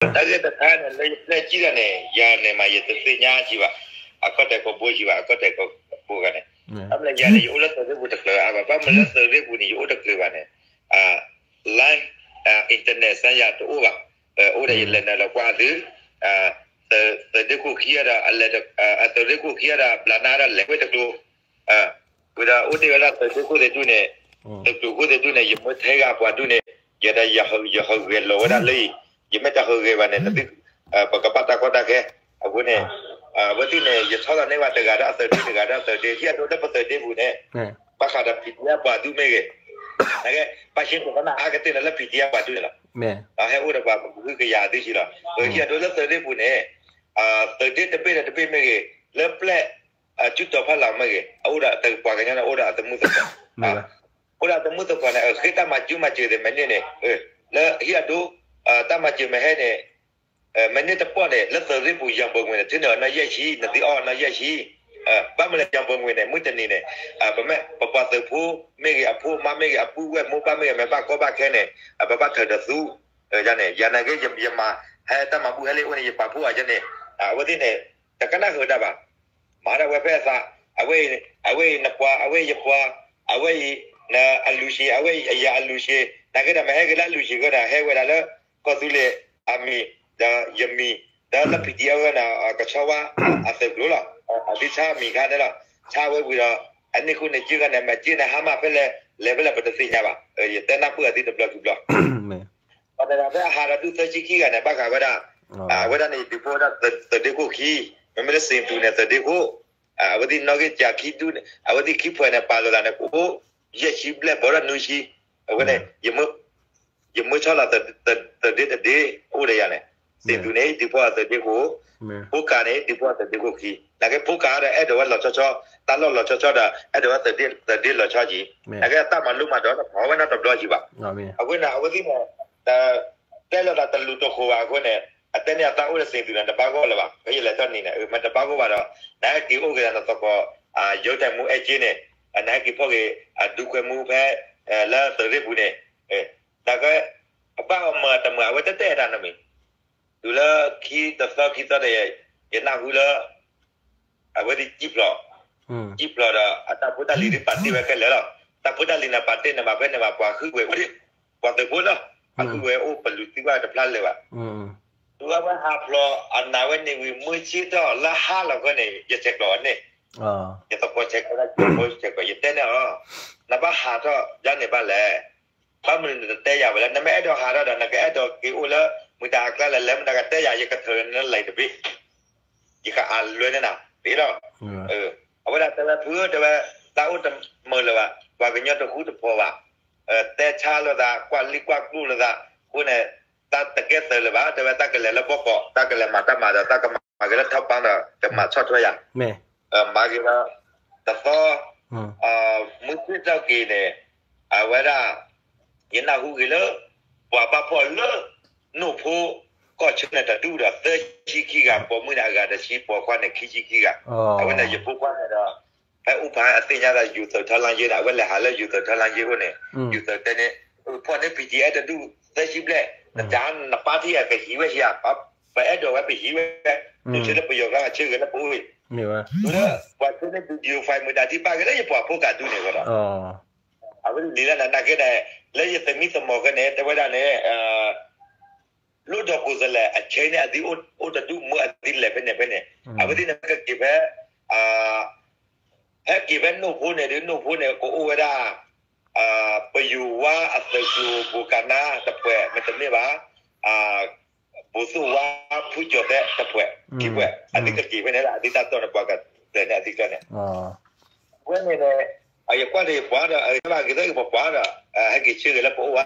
တၢ်ဂ့ၢ်တခါန့ၣ် လၢယပျဲၢ်ကံၣ်တၢ်န့ၣ် ယၤန့ၣ်မး ယတသ့ၣ်ညါကံဘၣ်, အခီၣ်တဲာ်ကီၢ်ဘိကံဘၣ်, အခီၣ်တဲာ်ကီၢ်ဘိဂၤန့ၣ်, အမ့ၢ်လၢယၤန့ၣ် ယအိၣ်လၢသုးရ့ၣ်ပူၤတကျၢၤအါဘၣ်, ဘၣ်မနုၤလၢသုးရ့ၣ်ပူၤန့ၣ် ယအိၣ်တကျၢၤဘၣ်န့ၣ်, line, internet စၢ်ယၤတအိၣ်ဘၣ်, အိၣ်ဒီးယလဲၤနုာ်လီၤကွၢ်သု, သုးရ့ၣ်ခိၣ်ခံဒီး သုးရ့ၣ်ခိၣ်ခံဒီး ဘျးနါဒီးလဲၤဝဲတကျိၤ ဝံၤဒီးအိၣ်တ့ၢ်ဝဲဒၣ်သုးရ့ၣ်ခိၣ်သ့ၣ်ဒူၣ်န့ၣ်, သုးကျိၤခိၣ်သ့ၣ်ဒူၣ်န့ၣ် ယမ့ၢ်ထဲဂၤပှၤဒူၣ်န့ၣ်, ယဲဒၣ်ယဟဂဲၤလီၤဝဲဒၣ်လၢအံၤ, ယမ့ၢ်တဟဂဲၤဘၣ်န့ၣ် နသု, ပကဘၣ်တၢ်ကီတၢ်ခဲ, အဃိန့ၣ်, အဝဲသ့ၣ်န့ၣ် ယဆီလီၤန့ၢ်ဘၣ်တဂၤဒီးအသုးဒ့ တဂၤဒီးအသုးဒ့ ဟံၣ်အဒိလၢပသုးဒ့ပူၤန့ၣ်, ဘၣ်ဃးဒီး PDF ပှၤဒူၣ်မ့ၢ်ဂ့ၤ, နကဲ, ဘၣ်ရှဲတကနၣ်အါကတၢၢ်န့ၣ်လၢ PDF ပှၤဒူၣ်န့ၣ်လီၤ, ဟဲအိၣ်ဒီးပှၤဃုကယၤဒုးဆံလီၤ, ဟံၣ်အဒိလၢသုးဒ့ပူၤန့ၣ်, သုးဒ့တဘ့ၣ်ဒီးတဘ့ၣ်မ့ၢ်ဂ့ၤ, လၢပျဲၢ် အစုတီၤဖီလာ်မ့ၢ်ဂ့ၤ, အအိၣ်ဒီးပှၤကညီန့ၣ် အိၣ်ဒီးအသမုာ်သကိး, အိၣ်ဒီးအသမုာ်သကိးန့ၣ် အဃ့တၢ်မၤစုမၤစၢၤသ့ၣ်မနုၤန့ၣ်, လၢဟံၣ်အဒိ, တၢ်မၤစၢၤမ့ၢ်ဟဲန့ၣ်, မနုၤတပီၢ်န့ၣ် လၢသုးရ့ၣ်ပူၤ ယၤဘိငွေန့ၣ် ထုးန့ၢ်အီၤနီၢ်ယဲၢ်ဆံ, နသုအီၣ်နီၢ်ယဲၢ်ဆံ, ဘၣ်မနုၤလဲၣ် ယၤဘိငွေန့ၣ် မုၢ်တနံၤန့ၣ်, ပမ့ၢ်ပပှၤသုးဖိမ့ၢ်ဂ့ၤ အဖိအမါမ့ၢ်ဂ့ၤ အပုၢ်ဝဲၢ်မိၢ်ပၢ်မ့ၢ်ဂ့ၤ မ့ၢ်ဘၣ်ကီဘၣ်ခဲန့ၣ်, ပဘၣ်ထုးဒီးသူ, န့ၣ်, ယၤန့ၣ် ယမၤဟဲတၢ်မၤဘူၣ်ဟဲလၢအအိၣ်န့ၣ် ယပာ်ဖှိၣ်အီၤယဲန့ၣ်, အဝဲသ့ၣ်န့ၣ်, တကနၣ်ဃုာ်တၢ်ဘၣ်, မၤဒၣ်ဝဲဖဲအသး, အဝဲအံၤ, အဝဲအံၤနပှၤ အဝဲအံၤယပှၤ, အဝဲအံၤ, အလူၤရှံး အဝဲအံၤအယၤအလူၤရှံး, နာ်က့ဒီးမ့ၢ်ဟဲက့ၤလၢအလူၤရှံးဃိန့ၣ် ဟဲဝဲဒၣ်လၢ, ကီၢ်သူလ့ၤအမံၤ, ဒီးယမံၤ, ဒီးလၢ PDF အဂီၢ်န့ၣ် ကဆီဝါ, အသုးကျိၤလီၤ, အသုဆါအမံၤခါန့ၣ်လီၤ, ဆါဝဲဝံၤဒီး, အန့ၣ်ဃိန့ၣ်က့ၤဃီန့ၣ် မ့ၢ်က့ၤန့ၣ် ဟါမၢ်ဖဲလဲၣ်, လဲၤဖဲလဲၣ်ပတသ့ၣ်ညါဘၣ်, ယတဲနၢ်ပၢၢ်အသုတဘျီခံဘျီ ပှၤတဂၤဖဲအဟးဒီးဒူၣ်သၢဆံခံဂၤန့ၣ် ဘၣ်ဃးဝဲဒၣ်, အဝဲဒၣ်န့ၣ် ဒုးဖှိၣ်ဝဲဒၣ်သုးဒ့ခိၣ်ခံ, မ့မ့ၢ်လၢစ့ၣ်သူန့ၣ် သုးဒ့ခိၣ်, အဝဲသ့ၣ်နီၣ်ဂံၢ်စှၤခံဒူၣ်န့ၣ် အဝဲသ့ၣ်ခံဖှဲးန့ၣ် ပာ်လိာ်သးန့ၣ် ကအိၣ်ယဲၢ်ဆံဘျဲၣ် ဘီထီၣ်နွံဆံ, အဝဲန့ၣ်, ယမ့ၢ်ဆီလီၤသုးဒ့တဒ့ အိၣ်ဒီးယၤန့ၣ်, စ့ၣ်သူန့ၣ် ဒုးဖှိၣ်အသုးဒ့ခိၣ်, ဖိကးန့ၣ် ဒုးဖှိၣ်အသုးဒ့ခိၣ်ခံ, နာ်က့ဖိကးဒီးအဲၣ်ဒိးဝဲလီၤဆီဆီ, တၢ်လီၢ်လီၤဆီဆီဒီး အဲၣ်ဒိးဝဲသုးဒ့လီၤဆီက့ၤ, နာ်က့တၢ်မၤလိမၤဒိးန့ၣ် ပှၤဝဲနီတဘျီကံဘၣ်, အဃိန့ၣ် အဝဲသ့ၣ်န့ၣ် တဲလီၤသးတလူၤတဃိၤဘၣ်အဃိန့ၣ်, အတဲန့ၢ်အသးအိၣ်ဒီးစ့ၣ်သူန့ၣ် တဘၣ်ဂီၢ်လၢၤဘၣ်, ဖဲယလဲၤထီၣ်န့ၣ်န့ၣ် မ့ၢ်တဘၣ်ဂီၢ်ဘၣ်ဒီး, နဟဲက့ၤအိၣ်က့ၤဒီးနသကိး, ယိၤတၢ်မူအဲက့န့ၣ်, နဟဲက့ၤဖီၣ်က့ၤ, ဒူခွဲမူဖဲ, လၢသုးရ့ၣ်ပူၤန့ၣ်, နာ်က့, အဘၣ်အီၤမၤတမုာ် အဝဲတတဲတၢ်နီတမံၤ, တုၤလၢခံတသီခံသီဒီး, ယနၢ်ဟူလၢ အဝဲသ့ၣ်ကံၣ်ဖျိး, ကံၣ်ဖျိးဒီး အတၢ်ဖိတၢ်လံၤဒ်ပာ်တ့ၢ်ဝဲခဲလၢာ်လီၤ, တၢ်ဖိတၢ်လံၤန့ၣ် ပာ်တ့ၢ်န့ၣ်ဘၣ်ဖဲန့ၣ်ဘၣ် ပှၤဃုဝဲအိၣ်ဒံး, ပှၤသုးဖိလီၤ, ပှၤဃုဝဲအိၣ်ပလူၤသံဘၣ်တဖျါလၢၤဘၣ်, တုၤအဝဲဟးဖျိး အနာ်ဝဲန့ၣ်ဝံၤ မုၢ်ဆ့ၣ်ထီၣ်လၢဟါလီၤဃီန့ၣ် ယဆဲးကျိးအီၤန့ၣ်, ယသကိးဆဲးကျိး ယဖိဆဲးကျိး ယတဲန့ၢ်အီၤ, နဘၣ်ဟးထီၣ်ဒ်န့ၣ်ဘၣ်လဲၣ် ဘၣ်မနုၤနတတဲယၤဝဲလဲၣ်, နမ့ၢ်အဲၣ်ဒိးဟးထီၣ်ဒီး နကအဲၣ်ဒိးက့ၤအိၣ်လၢ မတၤအကျါလဲၣ် လဲၤမတၤကတဲယၤ ယကထုးနလဲၤတဘ့ၣ်, ယကအလွဲန့ၣ်နၤ တ့လီၤ, အဝဲဒၣ်တဲဝဲဖုဧၢ တဲဝဲ, တၢ်အိၣ်တမုာ်လၢၤဘၣ်, ပှၤကညီတဃူတဖိးဘၣ်, တဲဆါလိာ်သး ကွၢ်လံကွၢ်ကျိလိာ်သး, အဃိန့ၣ်, တၢ်တကဲသုးလၢၤဘၣ် တဲဝဲ တၢ်ကလဲၤလၢဘီကီး တၢ်ကလဲၤမၤတၢ်မၤဒီး တၢ်ကမၤက့ၤလၢထီၣ်ပၢ်ဒီး ကမၤဆီၣ်ထွဲယၤ မၤက့ၤလၢ တသီ, မုၢ်ဆ့ၣ်ထီၣ်က့ၤန့ၣ်, အဝဲဒၣ်, ယနၢ်ဟူက့ၤလၢ, ပှၤဘၣ်ဖှီၣ်လၢ, နိၣ်ဖိ, ကီၢ်ဆၢန့ၣ်တဒူၣ်ဒီး သၢဆံခံဂၤ ပိာ်မုၣ်န့ၣ်အဂၤတဆံ ပိာ်ခွါန့ၣ်ခံဆံခံဂၤ, အဝဲန့ၣ်ယဖိခွါန့ၣ်ဒီး, ဖဲအိၣ်ဖးအသ့ၣ်ညါဒီး ယိၤသုးထီလါယ့န့ၣ် အဝဲလဲၤဟးလၢယိၤသုးထီလါယ့အိၣ်န့ၣ်, ယိၤသုးတဲန့ၣ်, ဖှီၣ်န့ၢ် PDF တဒူၣ် သၢဆံဘျဲၣ်, နတၢ်နပၢ်ထံၣ်ယၤကဟံးဝဲဟံးဧါ, ပအဲၣ်ဒိးဝဲပဟံးဝဲ, နဆၢလၢပယီၤကျါဆၢဂ့ၤလၢပအိၣ်, လၢ, ပှၤဆၢန့ၢ် video file မတၤဒ်ဘၣ်က့ၤလၢယပှၤဖိကးဒူၣ်န့ၣ်အဃိဒီး, အဝဲန့ၣ်လံလၢနနာ်က့န့ၣ်, လၢယသမံသမိးခဲန့ၣ် တဲဝဲဒၣ်န့ၣ် လိၣ်ဒီးကိုယ်စားလှယ်အဆဲန့ၣ် အသံအိၣ်တဒူၣ်မၢအသံလဲၤဖဲန့ၣ်ဖဲန့ၣ်, အဝဲသ့ၣ်န့ၣ်ကက့ၤဖဲ, ဟဲက့ၤဖဲနိၣ်ဖိန့ၣ်ဒီး နိၣ်ဖိန့ၣ် ကအိၣ်ဝဲဒၣ်, ပယိၤဝါအသုးကျိၤ ဘိးကနါတဖှဲး မ့တမ့ၢ်ဘၣ်, ဘိးသိၣ်ဝါ ဖုကၠီၤသဲတဖှဲး ခံဖှဲး အသံကက့ၤဖဲန့ၣ် အသံတၢ်တီၢ်န့ၣ်ပှၤကတၢၢ်န့ၣ်အသံကတၢၢ်န့ၣ် အဝဲန့ၣ်န့ၣ်, ယကွၢ်ဒီးယပှၤဒီး အဂ့ၤဘၣ်ဂ့ၤသၢဂ့ၤပပှၤဒီး, ဟဲက့ၤဆၢဂ့ၤလၢပအိၣ်ဝဲ,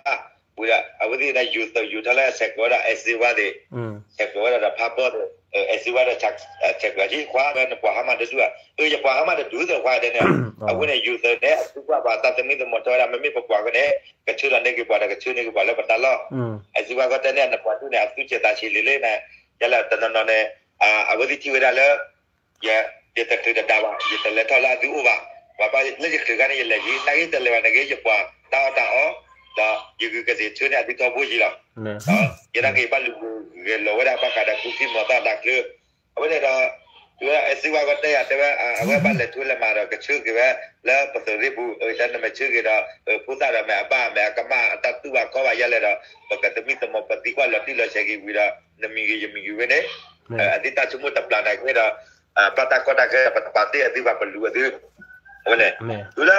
ဝံၤဒီး အဝဲသ့ၣ်ဒၣ်ယိၤသုးယိၤထီလၢဆဲးကျိးဝဲဒၣ် အဲၣ်စ့ဝါသ့ၣ်, ဆဲးကျိးဝဲဒၣ်ဒီးဖးဘီသ့ၣ်, အဲၣ်စ့ဝါဒီး ဆဲးကျိးဆံခွါဝဲနပှၤဟါမၢ်တဒူၣ်ဧါ, အၢ ယပှၤဟါမၢ်တဒူၣ်သ့ၣ်ခွါတဲန့ၣ်, အဝဲန့ၣ်ယိၤသုးန့ၣ် အသုကွၢ်ပှၤသးသမံသမိးထီဝဲဒၣ် မ့မ့ၢ်ပပှၤကန့ၣ်, ကဆၢလီၤန့ၢ်က့ၤပှၤဒီးကဆၢန့ၢ်က့ၤပှၤလၢပတၢ်လီၢ်, အဲၣ်စ့ဝါကီတဲန့ၣ် နပှၤဒူၣ်န့ၣ် အသုစဲးသးဆံးလံလံန့ၣ်, ယလၢတနီၤနီၤန့ၣ်, အဝဲသ့ၣ်ထံၣ်ဝဲဒၣ်လၢ ယတချုးတဒါဘၣ် ယတလဲၤထီၣ်လၢအသုအိၣ်ဘၣ်, ပှၤဘၣ်လၢယချုးခါန့ၣ် ယလဲၤယံၤ နာ်က့တလဲၤဘၣ်န့ၣ်က့ ယပှၤတၢ်အီၣ်တၢ်အီ, ဒီးယဂုာ်ကသ့ၣ်ဆၢန့ၢ်အသုထီဘိယံၤလီၤ, ယနာ်က့ယဘၣ်လူၤ ဂဲၤလီၤဝဲဒၣ်ဘၣ်ဃးဒီးကူၣ်သံမီၤသၣ်တၢ်ချၢ, အဝဲန့ၣ်ဒီး တုၤဝဲဒၣ်အဲၣ်စ့ဝါကတဲယၤ တဲဝဲ အဝဲဘၣ်လဲၤထူလဲၤမၤဒီး ကဆၢက့ၤဝဲလၢပသုးရ့ၣ်ပူၤ, တၢ်နမ့ၢ်ဆၢက့ၤဒီး ဖိသၣ်ဒီးမ့ၢ်အဘၣ်မ့ၢ်အကမၣ် အတၢ်တူၢ်ဘၣ်ခီဘၣ်ယဲလဲၣ်ဒီး ပကသမံသမိးပသံကွၢ်လီၤတံၢ်လီၤဆဲးက့ၤဝံၤဒီး နမံၤဂ့ၤယမံၤဂ့ၤဝဲန့ၣ် အသ့ၣ်တၢ်ဆိကမိၣ်တပျၢ်နၤက့ၤဒီး ဘၣ်တၢ်ကီတၢ်ခဲဒီး ပတပာ်တ့ၢ်အသုဘၣ် ပလူၤအသု, အဝဲန့ၣ် တုၤလၢ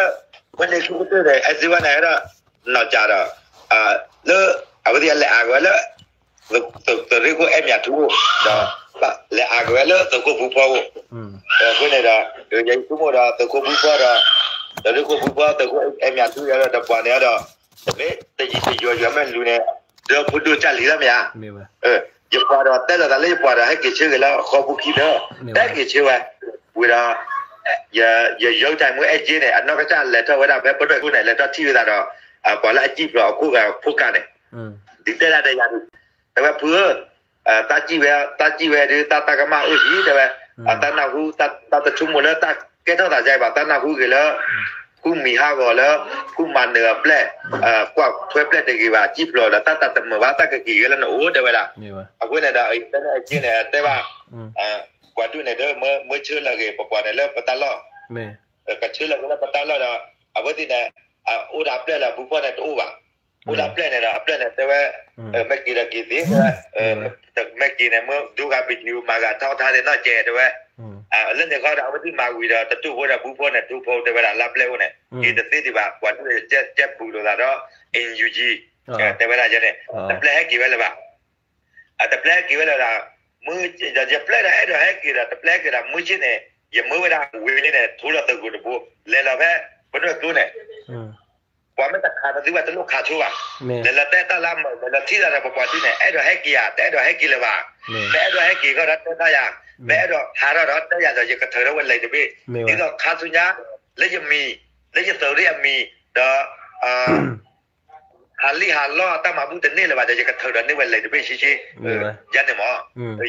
ဝဲန့ၣ်ခိၣ်ကတၢၢ်န့ၣ် အဲၣ်စ့ဝါန့ၣ်ဒီး နီၢ်ကၠးဒီး လၢ အဝဲသ့ၣ်လဲၤအါက့ၤဝဲလၢ သုးရ့ၣ်ခိၣ်အဲၣ်မၠးထူအိၣ်ဒီး လဲၤအါက့ၤဝဲလၢသုးခိၣ်ဘုဖီအိၣ်, အဃိန့ၣ်ဒီး ယဆိကမိၣ်ဒီးသုးခိၣ်ဘုဖီဒီး သုးရ့ၣ်ခိၣ်ဘုဖီ သုးခိၣ်အဲၣ်မၠးထူယၤဒီး ဒီးပှၤန့ၣ်ဒီး မ့ၢ်တယံၤတယီၤယွၤမ့ၢ်လူၤန့ၣ် ဒီးဖိဒိၣ်ကၢ်လံၤလၢမ့ၢ်ဧါ, ယပှၤဒီးတဲလိာ်သးလၢယပှၤဒီးဟဲက့ၤဆၢက့ၤလၢဃီဖိခံဒီး တဟဲက့ၤဆၢဝဲ, ဝံၤဒီး ယယုၢ်တၢ်မုၢ်အဲၣ်က့န့ၣ် အနီၢ်ကစၢ်လဲၤထီၣ်ဝဲဒၣ်ဖဲပဒွဲၣ်ခိၣ်န့ၣ် လဲၤထီၣ်ထံၣ်ဝဲသးဒီး ပှၤလၢအစံၣ်ဖျိးအခိၣ်ဂၤဖိကၢ်န့ၣ် ဒုးတဲဒၣ်ဒီးယၤဒုး, တဲဝဲဖုဧၢ, တၢ်စံၣ်ဝဲ တၢ်စံၣ်ဝဲဒုး တၢ်တၢ်ကမၣ်အိၣ်ဟံၣ် တဲဝဲ, တၢ်နၢ်ဟူ တၢ်တဆိကမိၣ်လၢတၢ်ကဲထီၣ်သးဒ်အံၤဘၣ် တၢ်နၢ်ဟူဂ့ၤလၢ ဃုမံၤဟးဂီၤလၢ ဃုမၤနၢၤအပျဲၢ် ကွၢ်ထွဲပျဲၢ်တဂ့ၤဘၣ် စံၣ်ဖျိးဒီး တၢ်တၢ်တမုာ်ဘၣ် တၢ်ကက့ၤဂ့ၤလၢနအိၣ် တဲဝဲဒၣ်, အဃိန့ၣ်ဒီး ယတဲန့ၣ်အက့န့ၣ် တဲဘၣ် ပှၤဒုးန့ၣ်ဒီး မၢဆၢလၢာ်ဂ့ၤ ပပှၤန့ၣ်လၢပတၢ်လီၢ် ကဆၢလၢာ်ဂ့ၤလၢပတၢ်လီၢ်ဒီး အဝဲသ့ၣ်န့ၣ် အိၣ်ဒီးအပျဲၢ်လၢအဘုဖီန့ၣ်တအိၣ်ဘၣ်, အိၣ်ဒီးအပျဲၢ်န့ၣ်ဒီး အပျဲၢ်န့ၣ်တဲဝဲ မ့ၢ်က့ၤဒီးက့ၤသ့ တဲဝဲ, မ့ၢ်က့ၤန့ၣ် မ့ၢ်ဒိဂၤဘံၣ်ကံမၤဂၤထီၣ်ထါန့ၣ်နီၢ်ကဲတဲဝဲ, လၢန့ၣ်ဃီဒီး အဝဲသ့ၣ်မၤဝံၤဒီး တတူၢ်ဖိဒီးဘုဖီန့ၣ် တူၢ်ဖိတဲဝဲဒၣ်လါပျဲၢ်အိၣ်န့ၣ် က့ၤတသ့ဒံးဘၣ် ပှၤဒုးကဲဘူးလိာ်သးဒီး NUG တဲဝဲဒၣ်ယဲန့ၣ် တပျဲၢ်ဟဲက့ၤဝဲလၢၤဘၣ် အတပျဲၢ်ဟဲက့ၤဝဲလၢၤဒီး မုၢ်ဒီးယပျဲၢ်ဒီးအဲၣ်ဒိးဟဲက့ၤဒီး တပျဲၢ်ဟဲက့ၤဒီး မုၢ်ဆ့ၣ်န့ၣ် ယမၢဝဲဒၣ်ဝ့ၢ်န့ၣ် ထိလီၤသုးခိၣ်တဘိ လဲၤလီၤဖဲ ပဒွဲၣ်ကျိန့ၣ် ပှၤမ့ၢ်တခးတသ့ဘၣ်တလိၣ်ခးဆိဘၣ်, လဲၤလီၤတဲတၢ်လၢအမၢ လဲၤလီၤထံၣ်လီၤဒီးပပှၤဒုးန့ၣ် အဲၣ်ဒိးဟဲက့ၤဧါ တအဲၣ်ဒိးဟဲက့ၤလၢၤဘၣ်, မ့ၢ်အဲၣ်ဒိးဟဲက့ၤဃီဒီးတဲတၢ်ယၤ, မ့ၢ်အဲၣ်ဒိးဟးထီၣ်ဒီးတဲယၤဒီး ယကထုးထီၣ်ဝဲလဲၤတဘ့ၣ်, ဒ်သိးခါဆူညါ လၢယမံၤ လၢယသုးရ့ၣ်အမံၤ ဒီး ဟးလံၣ်ဟးလီၢ်တၢ်မၤဘူၣ်တန့ၢ်လၢၤဘၣ်ဒီး ယကထုးဒီးန့ၢ်ဝဲလဲၤတဘ့ၣ်ဆံဆံ, ယၤန့ၣ်မး,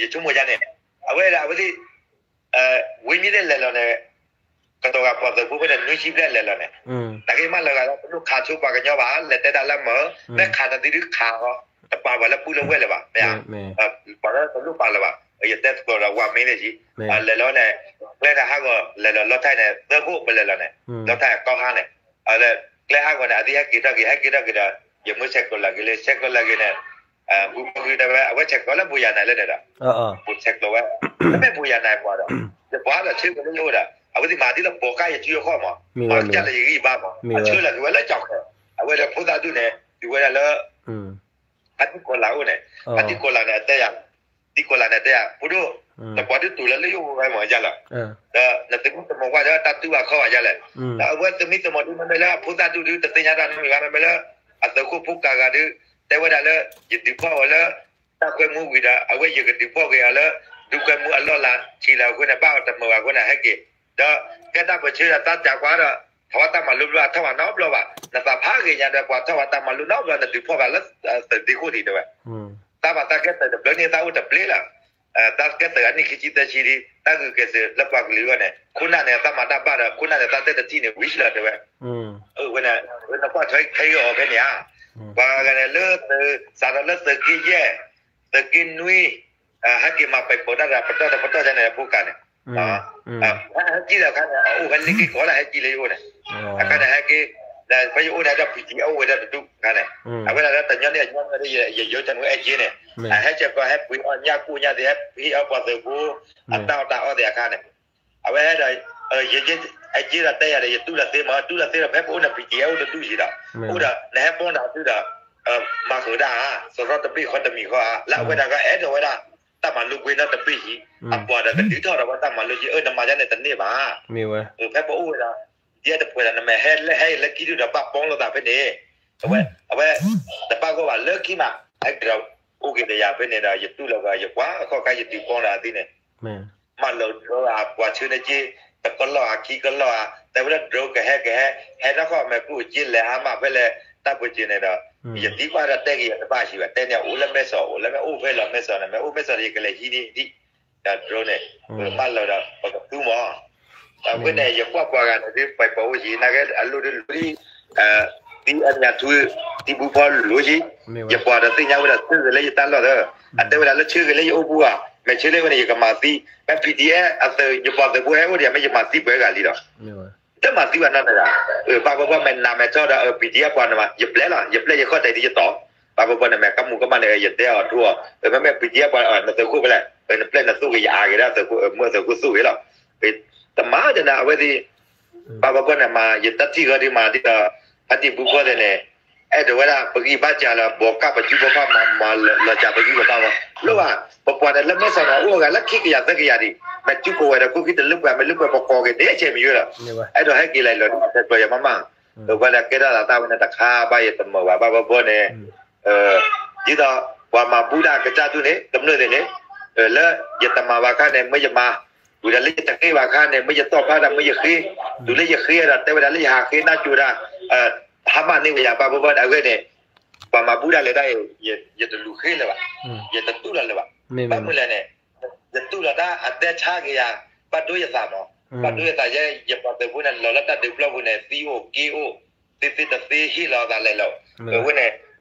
ယဆိကမိၣ်ယၤန့ၣ်, အဝဲဒၣ်အဝဲသ့ၣ် ဝံၤမ့ၢ်တလဲၤလီၤန့ၣ်, ကတီၤဂၤပှၤသုးဖိဖဲန့ၣ် နွံဆံဘျဲၣ်လဲၤလီၤန့ၣ်, နာ်က့မးလၢၤဂၤလၢတလိၣ်ခးဆိပှၤကညီဘၣ်, လဲၤတဲတၢ်လၢမၢ, မ့ၢ်ခးတသ့ဒုးခးအီၤ, တပာ်ပှၤလၢပုၢ်လၢဝဲၢ်လၢၤဘၣ်, မ့ၢ်ဧါ, ပှၤလၢတလိၣ်ပာ်လၢၤဘၣ်, ယတဲသကိးဒီးဝၤမ့ၢ်န့ၣ်ဆံ, လဲၤလီၤန့ၣ်, ကျဲန့ၣ်ဟးဂီၤလဲၤလီၤလီထၢၣ်န့ၣ် သၢခိၣ်ပလဲၤလီၤန့ၣ်, လီထၢၣ်ကီဟါန့ၣ် အလၢ ကျဲဟးဂီၤန့ၣ် အသံဟဲက့ၤထီၣ်က့ၤ ဟဲက့ၤထီၣ်က့ၤဒီး ယမၢဆဲးကျိးလၢက့ၤလၢ ဆဲးကျိးလၢက့ၤန့ၣ်, ဘူဘီဂုတဲဝဲ အဝဲဆဲးကျိးလၢဘိယၤနၤလၢန့ၣ်ဒီး, ဘူဆဲးကျိးဝဲ, လၢမ့ၢ်ဘိယၤနၤပှၤဒီး, ယပှၤဒီးဆၢက့ၤလၢယအိၣ်ဒီး အဝဲသ့ၣ်မၤသံလၢဘိးကါယစုယခီၣ်မး, မၤကစၢ်လၢယဂံၢ်ယဘါမး, အဆၢလၢက့ၤဝဲလၢကၠီၣ်ဃဲ, အဝဲဒီးဖိသၣ်ဒုးန့ၣ် တုၤဝဲဒၣ်လၢ ဖါတံၢ်ကီၤလၤအိၣ်န့ၣ်, ဖါတံၢ်ကီၤလၤန့ၣ် အတဲယၤ, တံၢ်ကီၤလၤန့ၣ် တဲယၤ, ဖိဒိၣ်, နပှၤဒုးတူၢ်လၢလၢယအိၣ်ဝဲမးယၤလီၤ, ဒီးနသမံသမိးကွၢ်ဒီးတၢ်တူၢ်ဘၣ်ခီဘၣ်ယၤလဲၣ်, ဒီးအဝဲသမံသမိးဒုးမ့မ့ၢ်လၢအဖိသၣ်ဒုးဒုး တသ့ၣ်ညါတၢ်နီတမံၤဘၣ် မ့မ့ၢ်လၢ အသုးခိၣ်ဖိကးဂၤဒုး တဲဝဲဒၣ်လၢ ယဒုးဖီၣ်အီၤလၢ တၢ်ခွဲမူဝံၤဒီး အဝဲယကဒုးဖီၣ်က့ၤအီၤလၢ ဒုးခွဲမူအလီၢ်လၤထံးလၢအဃိန့ၣ် ဘၣ်အီၤတမုာ်ဘၣ်အဃိန့ၣ် ဟဲက့ၤ, ဒီးကဲတၢ်ပၢဆှၢဒီးတၢ်စၢ်ကွၢ်ဒီး ထီၣ်ဝဲတၢ်မၤလိဘျီ အထီၣ်ဘၣ်နီတဘျီဘၣ်, နသးဖးဂ့ၤညါဒီး ပှၤထီၣ်ဝဲတၢ်မၤလိနီတဘျီ နဒုးဖီၣ်ဘၣ်လၢ သုးဒ့ခိၣ်ဒံးတဲဝဲ, တၢ်ဘၣ်တၢ်ကဲသုးတဘျုးန့ၣ် တၢ်အိၣ်တဘျုးလၢ်, တၢ်ကဲသုးအနံၣ်ခံဆံသၢဆံဒံး တၢ်ဂုာ်ကျဲးစၢးလၢပှၤကလုာ်အဂီၢ်န့ၣ် ခိၣ်နၢ်န့ၣ် တၢ်မၤတၢ်ဘၣ်ဒီး ခိၣ်နၢ်န့ၣ် တၢ်တဲတထံၣ်န့ၣ် ဝံၤလီၤတဲဝဲ, ဝဲန့ၣ် ဝဲနကွၢ်ထွဲခဲအံၤအီၤဖဲန့ၣ်ဧါ, ပှၤဂၤန့ၣ်လၢသုး စးထီၣ်လၢသုးက့ယဲၢ်, သုးက့နွံ, ဟဲက့ၤမၤပဲာ်ပိာ်တၢ်ဒီးပတီၢ်တပတီၢ်န့ၣ် ဖိကးန့ၣ် ဟဲက့ၤဒီးအခါန့ၣ် အအိၣ်ဖဲလ့ၣ်က့ၤကီးလၢဟဲက့ၤလၢယအိၣ်န့ၣ်, အခါန့ၣ်ဟဲက့ၤ, ဖဲယအိၣ်န့ၣ်ဒီး ပံၤတံၤအအိၣ်ဝဲဒၣ်တဒူၣ်အခါန့ၣ်, အဝဲဒၣ်လၢတညီန့ၣ်အညီန့ၣ် ယယိၤတမုာ်အဲၣ်က့န့ၣ်, ဟဲဆဲးကီးဟဲပှ့ၤအီၣ်ညၣ်ကိၢ်ညၣ်သ့ၣ် ဟဲပှ့ၤအီၣ်ပှၤသုးဖိ, အတၢ်အီၣ်တၢ်အီသ့ၣ်အခါန့ၣ်, အဝဲဒီး ယ အဲၣ်က့ဒီးတဲယၤဒီး ယတူၢ်လိာ်သ့မး တူၢ်လိာ်သ့ဒီး ဖဲပအိၣ်န့ၣ် ပံၤတံၤအအိၣ်တဒူၣ်ယံၤဒီး, အိၣ်ဒီး နဟဲပီၢ်နၤသုဒီး မၤဃုာ်တၢ်ဧါ, စရီတဘ့ၣ်ဃီတမံၤဃီဧါ, လၢအဝဲဒၣ်ကအဲၣ်ဒိးဝဲဒၣ် တၢ်မၤလိကွ့နီတဘ့ၣ်ယံၤ, အပှၤဒီးကဒုးထီၣ်ဒီးဝဲတၢ်မၤလိက့ အၢ နမၤဒ်န့ၣ်တန့ၢ်ဘၣ်, ဖဲပအိၣ်ဝဲဒီး ဒ်တပှဲၤဒီး နမ့ၢ်ဟဲလၢဟဲအံၤလၢခံဒုဒီး ဘၣ်ပီၢ်လိာ်သးဖဲန့ၣ်, အဝဲ အဝဲ တဘၣ်ဂီၢ်ဘၣ်လၢခံမး ဟဲက့ၤဒီး အိၣ်က့ၤဒီးယၤဖဲန့ၣ်ဒီး ယတူၢ်လိာ်က့ၤ ယပှၤအခီၣ်ခါယဒုးပီၢ်ဒီးအသ့န့ၣ် မၤလၢ drone ဧါ ပှၤဆၢန့ၢ်က့ တကလီၢ်ဧါ ခံကလီၢ်ဧါ, တဲဝဲလၢ drone ကဟဲကဟဲ, ဟဲနီၢ်ခီၣ်မဲာ်ကျိၣ်က့ လဲၤဟါမၢ်ဖဲလဲၣ် တၢ်ပၢၢ်စၢၤန့ၣ်ဒီး, ယသံကွၢ်ဒီးတဲက့ၤယၤတဘၣ်ဆံးဘၣ်, တဲန့ၣ်အိၣ်လၢမဲၢ်စီၣ် အိၣ်လၢမဲၢ်အိၣ်ဖဲလီၤမဲၢ်စီၣ်န့ၣ် မ့ၢ်အိၣ်မဲၢ်စီၣ်ဒီး ယကလဲၤဟံးန့ၢ်ဒံး, ဒီး drone န့ၣ်, မၤလၢဒီး ပကသူမၢ် အဃိန့ၣ် ယကွၢ်ပှၤဂၤန့ၣ်ဒ် ပှၤပှၤအိၣ်ယံၤ နာ်က့အလိၣ်ဒ်လူၤဒ်, သံအညၣ်ထူ သံဘုဖီလိၤယံၤ, ယပှၤဒီးသ့ၣ်ညါဝဲဒၣ်ဆၢဂ့ၤလၢယတၢ်လီၢ်သၢ, အတဲဝဲဒၣ်လၢဆၢဂ့ၤလၢယအိၣ်ပူၤဧါ, မ့ၢ်ဆၢလၢဝဲန့ၣ် ယကမၤသံ, မ့ၢ် ပီၣ်ထံၣ်အဲၣ် အသုး ယပှၤသုးဖိဟဲအိၣ်ဒံး မ့ၢ်ယမၤသံပှဲၤဂၤလံဒီး တမၤသံဘၣ်နီတဂၤ, ဘၣ်ဘၣ်ဘၣ် မ့ၢ်နးမ့ၢ်ထီဒီး ပီၣ်ထံၣ်အဲၣ်ပှၤန့ၣ်မး ယပျဲလီၤ ယပျဲယခီၣ်တဲာ်ဒ်ယတီၢ်, ဘၣ်ဘၣ်ဘၣ်န့ၣ် မ့ၢ်ကမူၤကမၣ်န့ၣ် ယတဲအီၤထူအီၤ, မ့မ့ၢ် ပီၣ်ထံၣ်အဲၣ်ပှၤ နသုးခိၣ်ဖဲလဲၣ်, နပျဲနသုးက့ၤ ယအါက့ၤဒၣ် မ့ၢ်သုးခိၣ်သူၣ်ဂ့ၤလီၤ, တမၤတနၤ အဝဲသ့ၣ် ဘၣ်ဘၣ်ဘၣ်န့ၣ်မး ယတၢ်ထံၣ်ဂီၤဒံးမးဒ်ဒီး ဖါတံၢ်ဘုဖီသ့ၣ်န့ၣ် အဲၣ်ဒိးဝဲဒၣ် ပဂံၢ်ဘါစၢ်လၢ ဘီကၢ်ပစုပိာ်ခွါမၤမၤလီၤစၢ်ပဂံၢ်ပဘါမး, လိၣ်ဘၣ် ပပှၤန့ၣ်လၢမဲဆီးန့ၣ် အိၣ်ဂၤလၢခံကယၤသၢကယၤဒံး, မ့ၢ်စုကဝဲၤဒီးကိးခံတလၢပှဲၤ မ့ၢ်လၢပှဲၤပကိးက့ၤဒ်ဆဲးမံၤယိလီၤ, အဲၣ်ဒိးဟဲက့ၤလၢလီၤ ဆဲးကျိးယၤမးမး, ပဝဲဒၣ်ကဲထီၣ်သးတၢ်ဝဲန့ၣ်တခါဘၣ် ယတမၤဘၣ် ဘၣ်ဘၣ်ဘၣ်န့ၣ် ဒ်သိး ပှၤမၤဘူၣ်တၢ်ကစၢ်ဒူၣ်န့ၣ် ကမျၢၢ်သ့ၣ်န့ၣ် လၢယတမၤဘၣ်ခါန့ၣ် မ့ၢ်ယမၤ, ဝံၤဒီးလၢယတဃ့ဘၣ်ခါန့ၣ် မ့ၢ်ယသီၣ်ဖျါဒီးမ့ၢ်ယဃ့, တုၤလၢယဃ့ဒီးတဲဝဲဒၣ်လၢယဟးဃ့နၢ်ကၠိဒၣ်, ဟါမၢ်န့ၢ်ဝဲယၤ ဘၣ်ဘၣ်ဘၣ်န့ၣ် အဂ့ၢ်န့ၣ် ပှၤမၤဘူၣ်တၢ်လဲၤတၢ်အံၤ ယတလူၤဃ့လၢၤဘၣ်, ယတတူၢ်လီၤလၢၤဘၣ်, ဘၣ်မနုၤလဲၣ်န့ၣ် ယတူၢ်လီၤတၢ်အဒဲဆါက့ၤယၤ, ဘၣ်ဒိယသးမး, ဘၣ်ဒိယသးယဲ ယပှၤသုးဖိန့ၣ် လီၤလၢတၢ်ဒုးပျီပူၤန့ၣ် သံအိၣ်က့အိၣ်, သ့သ့တသ့ဟ့ၣ်လီၤအသးလဲၤလီၤ, အဝဲန့ၣ်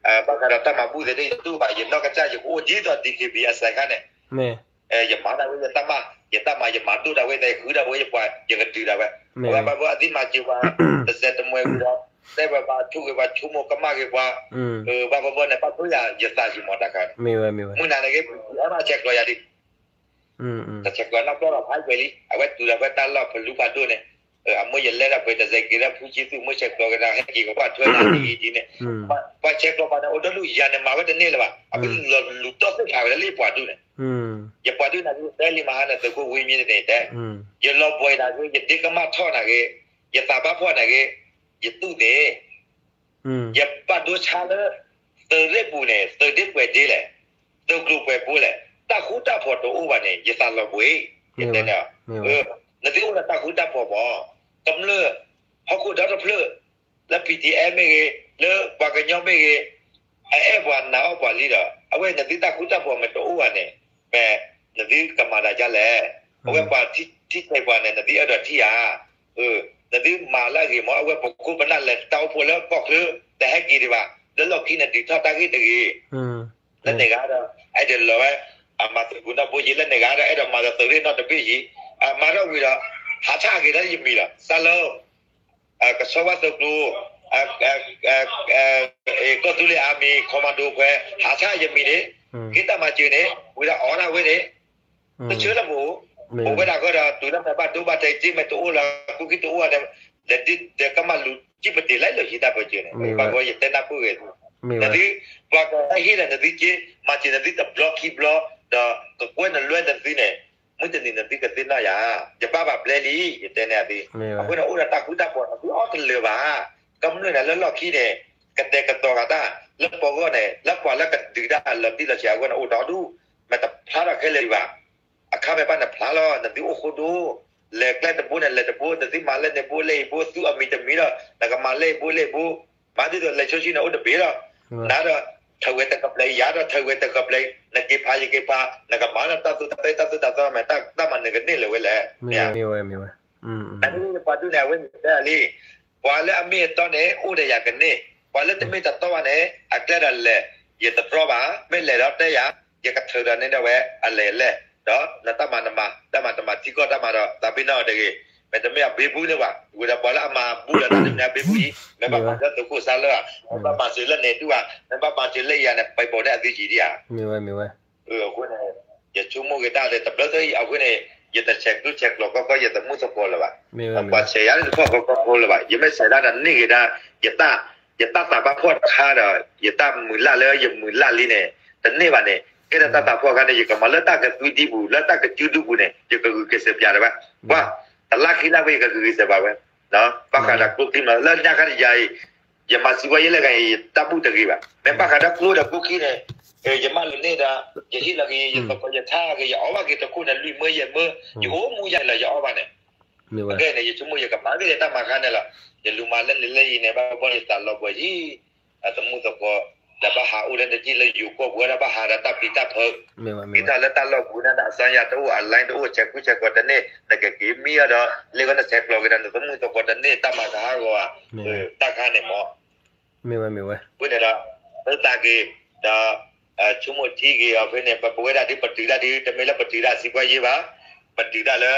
ဘၣ်ဃးဒီးတၢ်မၤဘူၣ်သ့ၣ်တဖၣ်ယတူၢ်ဘၣ် ယနီၢ်ကစၢ်ယကအိၣ် ဒ်သိး DKBA အစဲးခါန့ၣ် ယမၤဒၣ်ဝဲယတၢ်မၤ, ယတၢ်မၤ ယမၤဒိၣ်ဒၣ်ဝဲ ယဃုဒၣ်ဝဲယပှၤ ယကတုၤဒၣ်ဝဲ, အဝဲဘၣ်ဘၣ်အသံမၤစၢၤပှၤ တစဲးတမှဲၤဝံၤဒီး တဲဝဲပှၤထိၣ်ဂ့ၤပှၤဆိကမိၣ်ကမၣ်ဂ့ၤပှၤ, ဘၣ်ဘၣ်ဘၣ်န့ၣ် ဘၣ်ထိၣ်ယၤ ယသးယံၤမးတၢ်ခါန့ၣ်, မုၢ်နၤန့ၣ်ဂ့ၤ ပှၤအဲၣ်ဘၣ်ဆဲးကျိးယၤဒံး တဆဲးကျိးနီၢ်ကီၢ်လီၤဖးကွဲးလံ, အဝဲတုၤလီၤဖဲတၢ်လီၢ်ဖလူဖးဒိၣ်န့ၣ်, အမ့ၢ်ယလဲၤဒီးပှဲၤတစဲးက့ၤဒီးဖုဆံသူၣ် မ့ၢ်ဆဲးကျိးကဒါဟဲက့ၤကဘၣ်ထွဲနၤဒ်အံၤဒ်န့ၣ်, ပှၤဆဲးကျိးပှၤန့ၣ် အိၣ်ဒီဒူၣ်ယၤန့ၣ် မၤဝဲတန့ၢ်လၢၤဘၣ်, အဝဲလူၤတီၢ်သ့ၣ်ဖးဝဲဒၣ်လၢယပှၤဒူၣ်န့ၣ်, ယပှၤဒူၣ်န့ၣ်ဂ့ၤ တဲလံမဟါန့ၣ် သုးခိၣ်ဝံမ့ၢ်တန့ၣ်တဲ, ယလီၤဘှံးန့ၣ်ဂ့ၤ ယဒ့ကမၣ်ထီၣ်န့ၣ်ဂ့ၤ, ယသးဘၣ်ဖှီၣ်န့ၣ်ဂ့ၤ, ယတူၢ်န့ၣ် ယဘၣ်ဒိဆါလၢ သုးရ့ၣ်ပူၤန့ၣ် သုးဒ့ပှဲၤဒ့လဲၣ်, သုးကျိၤပှဲၤဘိလဲၣ်, တၢ်ဃူတၢ်ဖိးတအိၣ်ဘၣ်န့ၣ် ယသးလီၤဘှံး, ယတဲန့ၣ်, နသုအိၣ်ဒီးတၢ်ဃူတၢ်ဖိးမး, ကမျၢၢ် ဟီၣ်ခိၣ်ဒီတဖျၢၣ်, လၢ ပီၣ်ထံၣ်အဲၣ် မ့ၢ်ဂ့ၤ, လၢပှၤကညီမ့ၢ်ဂ့ၤ, အအဲၣ်ပှၤနာ်အီၣ်ပှၤလံဒီး အဝဲနသုတၢ်ဃူတၢ်ဖိးမ့ၢ်တအိၣ်ဘၣ်န့ၣ်, မ့ၢ်နသုကမၤတၢ်ဒ်လဲၣ်, အဝဲပှၤထံၣ်ဆဲးပှၤန့ၣ် နသုအဲၣ်ဒိးထံၣ်ဧါ နသုမၤလၢအဂ့ၤမး အဝဲပခိၣ်ပနၢ်လဲၤတၢ်အိၣ်ဖှိၣ်လၢကီၢ်ချၢ တဟဲက့ၤဒံးဘၣ်, လၢလီၢ်ခံန့ၣ်ဒုးထီၣ်တၢ်ဂ့ၢ်တဂ့ၤ, လၢန့ၣ်ဂၤဒီး အဲၣ်ဒိးလီၤဝဲ အမၤသကိးနီၢ်ဘိယံၤ လၢန့ၣ်ဂၤဒီး အဲၣ်ဒိးမၤဒီးသုးရ့ၣ်နီၢ်တဘ့ၣ်ယံၤ, မၤထီၣ်ဝံၤဒီး ဟးထၣ်က့ၤဒီးယမံၤလီၤ စၢ်လၢ ကဆီဝါသုးကျိၤ ကီၢ်သူလ့ၤအါမံၤ commando ခွဲး ဟးဆါယမံၤန့ၣ်, ဟ့ၣ်တၢ်မၤစၢၤန့ၣ် ဝံၤဒီးအီၣ်ဒၣ်ဝဲန့ၣ်, တဆၢလၢပအိၣ်, ပဝဲဒၣ်ဃီဒီး တုၤလၢမဲာ်ဘၣ်ဒိဘၣ်ထံး က့မဲာ်တအိၣ်လၢ ကူကံတအိၣ်ဒီး လဲၤဒုးကမၣ်လူၤကံၣ်ပတ့ၤလၢလၢဟံးတၢ်ပၢၢ်စၢၤန့ၣ်, ဘၣ်ဃီယတဲနၢ်ပၢၢ်ဂ့ၤ, နသု ပှၤကဟ့ၣ်ဒီးနသုက့ မၤစၢၤနသုတဘျီခံဘျီ, ဒီးကကွဲနလွဲနသုန့ၣ်, မုၢ်တနံၤနသုကသ့ၣ်နီၣ်ယၤ, ယဘၣ်ပာ်ဘျဲလံ ယတဲန့ၢ်သု, အဃိန့ၣ်အိၣ်ဒီးတၢ်ဃူတၢ်ဖိး နသုအီၣ်တလၢာ်ဘၣ်, ကမျၢၢ်န့ၣ်လၢလီၢ်ခံန့ၣ် ကတဲာ်ကတီၤဂၤတၢ် လၢပဂီၢ်န့ၣ် လၢပှၤလၢကဒုးတၢ်လီၤတံၢ်လီၤဆဲးအဂီၢ်န့ၣ် အိၣ်ဒီဒူၣ်, မ့ၢ်တဖျါထီၣ်ခဲလၢာ်ဒံးဘၣ်, အခါမ့ၢ်ဘၣ်နဖျါလီၤ နသုအိၣ်ဃိဒိၣ်, လဲၤကျဲတဘိန့ၣ် လဲၤတဘိ နသုမၤလၢန့ၣ်ဘိလဲၣ်အံၤဘိ သုအမံၤတမံၤဒီး နကမၤလၢအံၤဘိလဲၣ်အံၤဘိ, မၤဒ်သိးလဲၤဆိဆံန့ၣ်အိၣ်တဘ့ၣ်လီၤ, နၤဒီး ထၢဝဲတကပျဲၤ ယၤဒီးထၢဝဲတကပျဲၤ နက့ၤဖးယက့ၤဖး နကမၤလၢတၢ်သူတၢ်သၣ်တၢ်သူတၢ်သီမ့ၢ် တၢ်မၤနၢၤကန့ၢ်လၢၤဝဲလဲၣ်, မ့ၢ်ဝဲ ပှၤဒူၣ်န့ၣ် အဝဲန့ၣ်တဲလံ, ပှၤလၢအမ့ၢ်အတီန့ၣ် အိၣ်ဒီးယၤကန့ၢ်, ပှၤလၢတမ့ၢ်တတီဘၣ်န့ၣ် အကျဲဒီးလဲၤ, ယတတြီဘၣ်, မ့ၢ်လဲၤဒီးတဲယၤ, ယကထၢဒီးန့ၢ်ဒၣ်ဝဲ အလဲၤလဲၤ, ဒီးနတၢ်မၤနမၤ တၢ်မၤတမၤထံကီၢ်တၢ်မၤဒီး သးပ့ၤနီၣ်တဂ့ၤ, မ့တမ့ၢ်အဘ့ဘူၣ်န့ၣ်ဘၣ်, ဝံၤဒီးပှၤလၢအမၤဘူၣ်ဒီးတၢ်တမံၤအဘ့ဘူၣ်အံၤ မ့ၢ်ဘၣ်မၤလၢသုးခိၣ်စါလၢဧါ, မ့ၢ်ဘၣ်မၤစၢၤလၢန့ၣ်ဒူၣ်ဧါ, မ့ၢ်ဘၣ်မၤစၢၤလၢယၤန့ၣ် ပှၤပိာ်န့ၢ်အသုယံၤဒံးဧါ အဃိန့ၣ် ယဆိကမိၣ်က့ၤတၢ်ဒီးတဘျီတယံၤအဃိန့ၣ် ယတဆဲးကျိးဆဲးကျိးကီကီ ယသမူသကိးလၢၤဘၣ်, ပှၤဆဲးယၤလၢတခီၣ်ကီကီဖိလၢၤဘၣ်, ယမ့ၢ်ဆဲးဒၣ်ဒီးန့ၢ်က့ၤဒၣ် ယတၢ် ယတၢ်သးဘၣ်ဖှီၣ်တခါဒီး ယတၢ်မုာ်လၢ်လၢယမုာ်လၢ်လံန့ၣ် တန့ၢ်ဘၣ်န့ၣ် ကဲထီၣ်တၢ်သးဖှီၣ်အခါန့ၣ် ယကမၤလၢတၢ်ကသွံဒံပူၤ လၢတၢ်ကစုဒုပူၤန့ၣ် ယကဂုာ်ကျဲးစၢးပျးတဘၣ်, ပှၤ တလါခံလါဝဲ ယကဂုာ်ကျဲးစၢးဘၣ်ဝဲ ဘၣ်ဃးဒီးကျိချံမး လၢညါခါန့ၣ်ယၤအံၤ ယမၤစံးဝဲယဲလၢဂၤအံၤ ယတၢ်ဘူၣ်တဂ့ၤဘၣ်, မ့ၢ်ဘၣ်ဃးဒီးကျိဒီးကျိချံန့ၣ် ယမၤလိာ်န့ၢ်ဒီး ယဟ့ၣ်လီၤက့ၤ ယသကိးယထါက့ၤ ယအီၣ်ဘၣ်က့ၤတခိၣ်န့ၣ် လွံၢ်မၢယဲၢ်မၢ ယအိၣ်မူယၤလီၤ ယအီၣ်ဘၣ်န့ၣ်, အခဲန့ၣ် ယဆိကမိၣ်ယကမၤဂ့ၤလၢတၢ်မၤခါန့ၣ်လီၤ, ယလူၤမၤလၢန့ၣ်လၢအံၤန့ၣ် ဘၣ်ဘၣ်ယသးလီၤပှီၢ်ယံၤ အသမူသကိး ဒီးဘၣ်ဟးအိၣ်လၢနတံၢ်လၢယိၤကီၢ်ပူၤဒီး ဘၣ်ဟးဒီးတၢ်ပျံၤတၢ်ဖုး, မ့ၢ်ထီၣ်လၢတၢ်လီၢ်ပူၤန့ၣ် အစါယၤတအိၣ် အ line တအိၣ် ဆဲးကူဆဲးကီးတန့ၢ် နကက့ၤမံအီၤဒီး လၢဂီၢ်နဆဲးကျိးက့ၤဒီး နသမူသကိးတန့ၢ် တၢ်မၤကဟးဂီၤဧါ, တၢ်ခါန့ၣ်မး မ့ၢ်ဝဲမ့ၢ်ဝဲ, အဃိန့ၣ်ဒီး သုသးက့ၤ ဒီး ဆိကမိၣ်ထံက့ၤအီၤဖဲန့ၣ် ပပဝဲဒၣ်ဒ်ပတုာ်တၢ်ဒ် တမ့ၢ်လၢပတုာ်တၢ်စံးပှၤယ့ဘၣ်, ပတုာ်တၢ်လၢ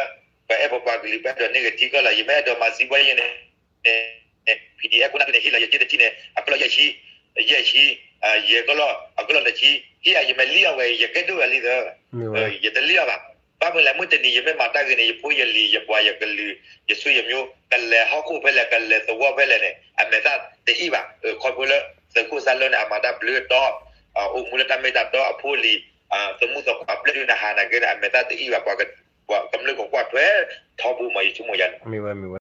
ပအဲၣ်ပပှၤကလုာ် ပအဲၣ်ဒိးန့ၢ်က့ၤထံကီၢ်လီၤ. ယမ့ၢ်အဲၣ်ဒိးမၤစံးပှၤယ့န့ၣ် PDF ခိၣ်နၢ်ဖဲန့ၣ် ဟ့ၣ်လီၤယက့တထံၣ်န့ၣ် အကလီၢ်ယဲၢ်ဆံ, ယဲၢ်ဆံ, ယဲၢ်ကလီၢ် အကလီၢ်တဆံ, ဟ့ၣ်အယမဲာ်လံအဝဲ ယကဲဒိၣ်ဝဲလံသၢ ယတလံအီၤဘၣ်. ဘၣ်မနုၤလဲၣ် မုၢ်တနံၤ ယမ့ၢ်မၤတၢ်ဂ့ၤန့ၣ် ယဖိယလံၤ ယပှၤယကလုာ် ယဆွေယမျိုး ကလဲၤဟီၣ်ခိၣ်ဖဲလဲၣ် ကလဲၤသဝီဖဲလဲၣ်န့ၣ် အမဲာ်သၣ်တအံၣ်ဘၣ်. ခီဖျိလၢ သုးခိၣ်စၢ်လၢန့ၣ် အမၤတၢ်ဘျုးတီ အိၣ်မူလၢတၢ်မ့ၢ်တၢ်တီအဖိအလံၤ သမူသကိးဘျဲၣ်ဒုးနဟါနာ်က့န့ၣ် အမဲာ်သၣ်တအံၣ်ဘၣ် ပှၤကမျၢၢ်ကကွၢ်ထွဲထီဘိမး ယဆိကမိၣ်ယၤန့ၣ်